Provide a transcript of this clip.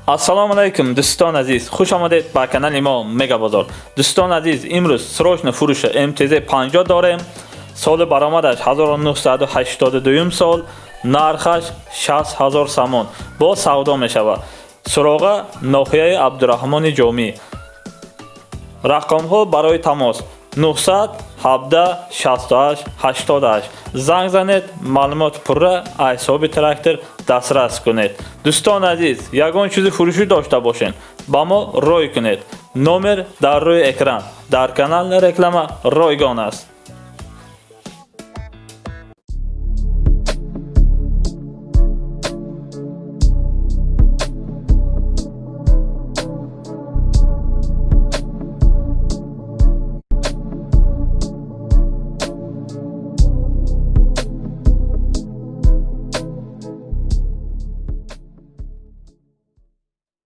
Ассалому алайкум, дӯстон азиз, хуш омадед ба канали мо Мега Бозор. Дӯстон азиз, имрӯз срочно фурӯша МТЗ 50 дорем. Соли баромадаш 1982 сол, нархаш 60 ҳазор сомон. Бо савдо мешавад. Суроға ноҳияи Абдурраҳмони Ҷомӣ. Рақамҳо барои тамос 917 68 88. Занг занед, маълумоти пурра аз ҳисоби трактор дастрас кунед. Дӯстон азиз, ягон чизи фурӯшӣ дошта бошед, ба мо рой кунед. Номер дар рӯи экран. Дар канал реклама ройгон аст.